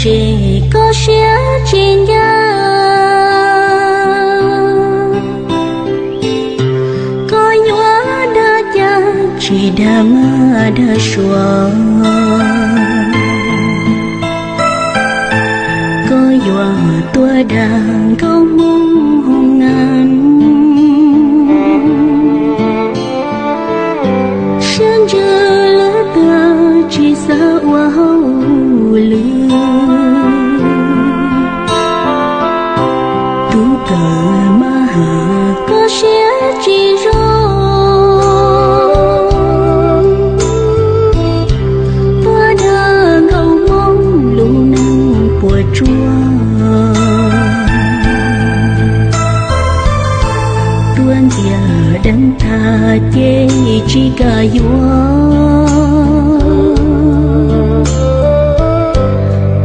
Ces koj siab tsis ncaj, koj yuav dag cas tsis dag mab dag suav, koj yuav tuaj dag nkauj hmoob hoo nas, siab ntsws lawv tag tsis xav ua hauj lwm. Tub kawm mab has koj siab tsis zoo, tuaj dag nkauj hmoob lub neej puas tsuaj. Tuaj ntxias deev tag ces tsis kam yuav,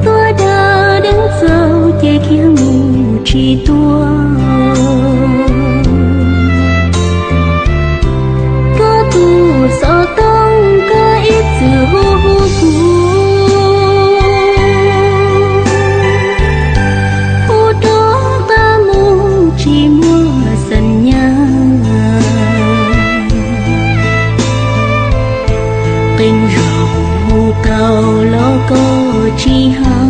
tuaj dag deev txaus ces khiav mus tsis tuaj. Koj tus xov tooj koj ib txwm hu hu kuv, hu rov qab mus tsis muaj xeem nyab. Qee zaug hu tau los koj tsis hais,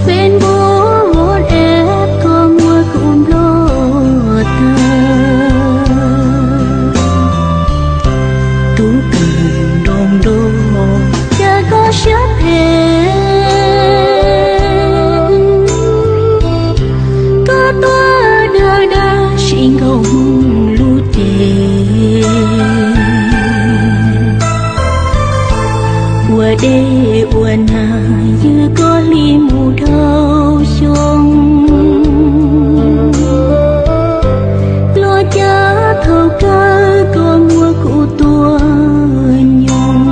Facebook WhatsApp koj muab kuv nplog tag. Tub kawm nroo nroo, cas koj siab phem, koj tuaj dag dag sim nkauj hmoob lub cev. Ua dej ua nag ywg koj hli mus dhau xyoo, los cas thaum kawg koj muab kuv tua nyoog.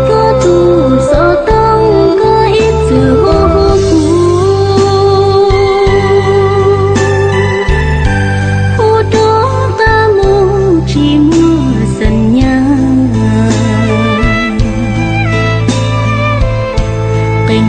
Koj tus xov tooj koj ib txwm hu hu kuv, hu rov qab mus tsis muaj xeem nyab. Qee